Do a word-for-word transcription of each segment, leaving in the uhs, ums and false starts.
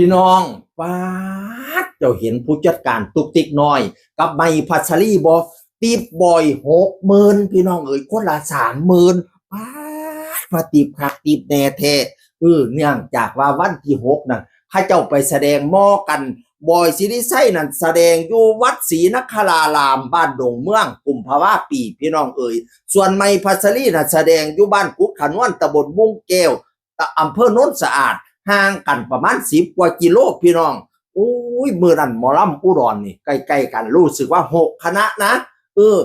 พี่น้อง ป๊าด เจ้าเห็นผู้จัดการตุ๊กติ๊กน้อย กับไมค์พัชรีบ่ ติปบอยหกหมื่น พี่น้องเอ๋ย คนละสามหมื่น ป๊าด มาติปคักติปแน่แท้ เออ เนื่องจากว่าวันที่หกนั่น เขาเจ้าไปแสดงมอกัน บอยศิริชัยนั่นแสดงอยู่วัดศรีนคราราม บ้านดงเมือง กุมภาวะปี พี่น้องเอ๋ย ส่วนไมค์พัชรีน่ะแสดงอยู่บ้านกุดขนวน ตำบลบุงแก้ว อำเภอโนนสะอาด ห่างกันประมาณสิบกว่ากิโล พี่น้อง โอ้ย มื้อนั้นหมอลำอุดรนี่ ใกล้ๆกัน รู้สึกว่าหกคณะนะ เออ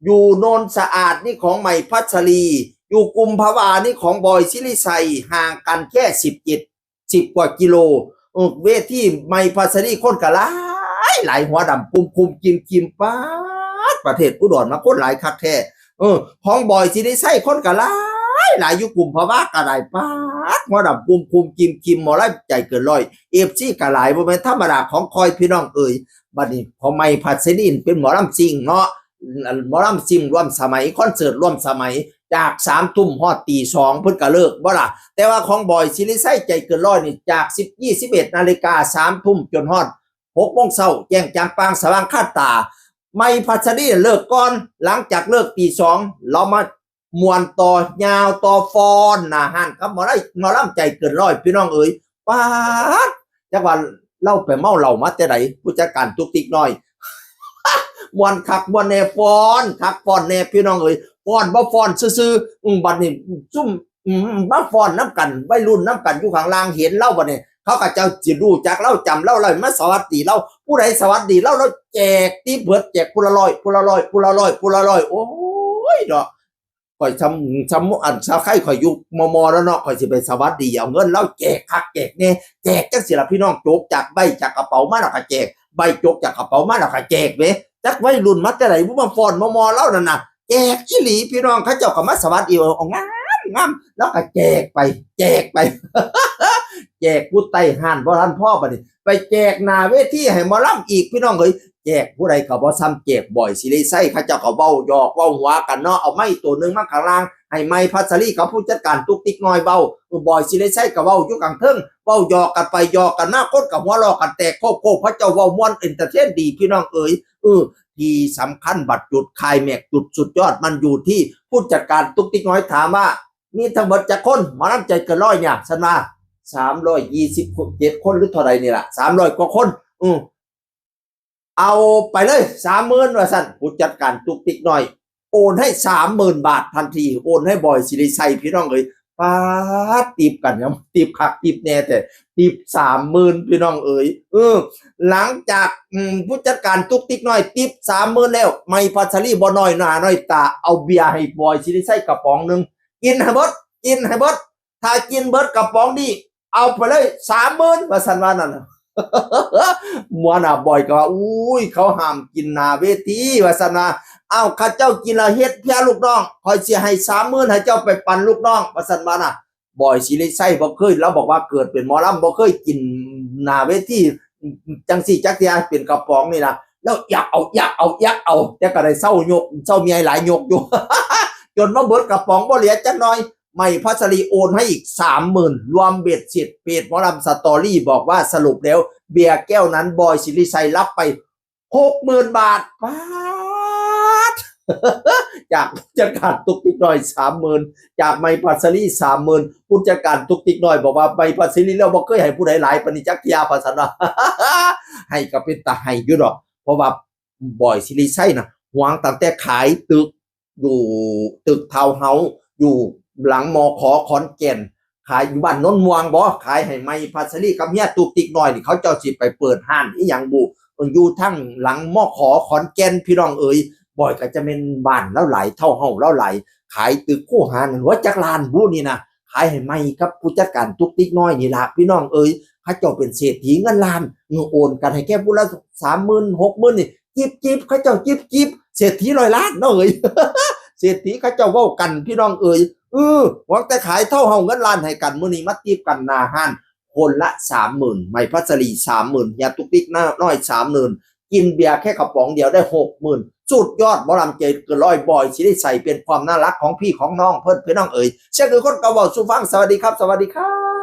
อยู่โนนสะอาดนี่ของไมค์พัชรี อยู่กุมภาวะนี่ของบอยศิริชัย ห่างกันแค่สิบเจ็ด สิบกว่ากิโล เออ เวทีไมค์พัชรีคนก็หลาย หลาย หัวดำกุมๆ กิมๆ ป๊าด ประเทศอุดรมาคนหลายคักแท้ เออ ของบอยศิริชัยคนก็หลาย หลาย อยู่กุมภาวะก็หลาย ป๊าด หัวดำกุมๆ กิมๆ หมอลำใจเกินร้อย เอฟซีก็หลาย บ่แม่นธรรมดาของคอย พี่น้องเอ๋ย บัดนี้พอไมค์พัชรีเป็นหมอลำซิ่งเนาะ หมอลำซิ่งร่วมสมัย คอนเสิร์ตร่วมสมัย จากสามทุ่มฮอดตีสอง เพิ่นก็เลิกบ่ล่ะ แต่ว่าของบอยศิริชัยใจเกินร้อยนี่ จากสิบ ยี่สิบเอ็ดนาฬิกา สามทุ่ม จนฮอดหกโมงเช้า แจ้งจ่างป่างสว่างคาตา ไมค์พัชรีเลิกก่อน หลังจากเลิกตีสอง เรามาม่วนต่อ ยาวต่อ ฟ้อนหน้าฮ้านกับหมอลำ หมอลำใจเกินร้อย พี่น้องเอ๋ย ป๊าด จักว่าเล่าไปเมาเหล้ามาแต่ใด ผู้จัดการตุ๊กติ๊กน้อย ม่วนคักม่วนแน่ ฟ้อนคักฟ้อนแน่ พี่น้องเอ๋ย ฟ้อนบ่ฟ้อนซื่อๆ อืม บัดนี้ซุ่ม อืม มาฟ้อนนำกัน วัยรุ่นนำกันอยู่ข้างล่าง เห็นเล่าบัดนี้ เขาก็เจ้าสิรู้จักเล่า จำเล่า เลยมาสวัสดีเล่า ผู้ใดสวัสดีเล่า เล่าแจกติปเบิด แจกผู้ละร้อย ผู้ละร้อย ผู้ละร้อย ผู้ละร้อย โอ้ยเนาะ ข่อยซ้ำ ซ้ำอันซาไข่ข่อยอยู่มอมอแล้วเนาะ ข่อยสิไปสวัสดีเอาเงินเล่า แจกคักแจกแน่ แจกจังสิล่ะพี่น้อง จกจากใบจากกระเป๋ามาแล้วก็แจก ใบจกจากกระเป๋ามาแล้วก็แจกเว้ย จักวัยรุ่นมาแต่ไหนผู้มาฟ้อนมอมอเล่านั่นน่ะ แจกอีหลีพี่น้อง เขาเจ้าก็มาสวัสดี เอางามงาม แล้วก็แจกไป แจกไป แจกผู้ใต้ฮ้านบ่ทันพอบัดนี้ ไปแจกหน้าเวทีให้หมอลำอีก พี่น้องเอ้ย แจกผู้ใดก็บ่ซ้ำแจกบอยศิริชัย เขาเจ้าก็เว้าหยอกเว้าหัวกันเนาะ เอาไม้ตัวหนึ่งมาข้างล่าง ให้ไมค์พัชรีกับผู้จัดการตุ๊กติ๊กน้อยเว้า บอยศิริชัยก็เว้าอยู่ข้างเทิง เว้าหยอกกันไปหยอกกันมา คนก็หัวเราะกันแตกโคกโคก เขาเจ้าเว้าม่วนเอนเตอร์เทนดี พี่น้องเอ้ย เออ ที่สำคัญบัดจุดไคลแม็กซ์ จุดสุดยอดมันอยู่ที่ผู้จัดการตุ๊กติ๊กน้อยถามว่า มีทั้งหมดจักคน หมอลำใจเกินร้อยเนี่ย ฉันว่า สามร้อยยี่สิบเจ็ด คนหรือเท่าใดนี่ล่ะ สามร้อยกว่าคน อืม เอาไปเลย สามหมื่น ว่าซั่น ผู้จัดการตุ๊กติ๊กน้อย โอนให้ สามหมื่น บาททันที โอนให้บอยศิริชัย พี่น้องเอ้ย ป๊าด ติปกันเนี่ย ติปคักติปแน่แท้ ติป สามหมื่น พี่น้องเอ้ย เออ หลังจาก อืม ผู้จัดการตุ๊กติ๊กน้อย ติป สามหมื่น แล้ว ไมค์พัชรีบ่น้อยหน้าน้อยตา เอาเบียร์ให้บอยศิริชัยกระป๋องหนึ่ง กินให้เบิด กินให้เบิด ถ้ากินเบิดกระป๋องนี่ เอาไปเลย สามหมื่น ว่าซั่นว่านั่นน่ะ หัวหน้าบอยก็ว่า อุ้ย เขาห้ามกินหน้าเวที ว่าซั่นว่า เอ้า ข้าเจ้ากินแล้วเฮ็ดเพียลูกน้อง ข้อยสิให้ สามหมื่น ให้เจ้าไปปันลูกน้อง ว่าซั่นว่าน่ะ บอยศิริชัยบ่เคย ลาวบอกว่าเกิดเป็นหมอลำบ่เคยกินหน้าเวทีจังซี่จักเทื่อ เป็นกระป๋องนี่ล่ะ แล้วอยากเอา อยากเอา อยากเอา แต่ก็ได้เซายก เซาเมียหลายยกอยู่ จนมาเบิดกระป๋องบ่เหลือจักหน่อย ไมค์พัชรีโอนให้อีก สามหมื่น รวมเบ็ดเสร็จ เพจหมอลำสตอรี่บอกว่าสรุปแล้ว เบียร์แก้วนั้นบอยศิริชัยรับไป หกหมื่น บาท ป๊าด จากผู้จัดการตุ๊กติ๊กน้อย สามหมื่น จากไมค์พัชรี สามหมื่น ผู้จัดการตุ๊กติ๊กน้อยบอกว่าไมค์พัชรีแล้วบ่เคยให้ผู้ใดหลายปานนี้จักเทื่อ ว่าซั่นว่า ให้ก็เป็นตาให้อยู่ดอก เพราะว่าบอยศิริชัยน่ะ หวงตั้งแต่ขายตึก อยู่ตึกทาวน์เฮาส์ อยู่หลัง มข ขอนแก่น ขายอยู่บ้านโนนม่วงบ่ ขายให้ไมค์พัชรีกับเมียตุ๊กติ๊กน้อยนี่ เขาเจ้าสิไปเปิดฮ้านอีหยังบุ อยู่ทางหลัง มข ขอนแก่น พี่น้องเอ๋ย บอยก็จะแม่นบ้านลาวหลาย ทาวน์เฮาส์ลาวหลาย ขายตึกคูหานั่น ว่าจักล้านบุนี่นะ ขายให้ไมค์กับผู้จัดการตุ๊กติ๊กน้อยนี่ล่ะ พี่น้องเอ๋ย เขาเจ้าเป็นเศรษฐีเงินล้าน เงินโอนกันให้แค่ผู้ละ สามหมื่น หกหมื่น นี่ จิบจิบ เขาเจ้าจิบจิบ เศรษฐีร้อยล้านเนาะเอ๋ย เศรษฐีเขาเจ้าเว้ากัน พี่น้องเอ๋ย เออ หวังแต่ขายทาวน์เฮาส์เงินล้านให้กัน มื้อนี้มาติปกันหน้าฮ้าน คนละ สามหมื่น ไมค์พัชรี สามหมื่น เฮียตุ๊กติ๊กน้อย สามหมื่น กินเบียร์แค่กระป๋องเดียวได้ หกหมื่น สุดยอด หมอลำใจเกินร้อย บอยศิริชัย เป็นความน่ารักของพี่ของน้องเพิ่น พี่น้องเอ๋ย เช่นคือคนเก่าเว้าสู่ฟัง สวัสดีครับ สวัสดีครับ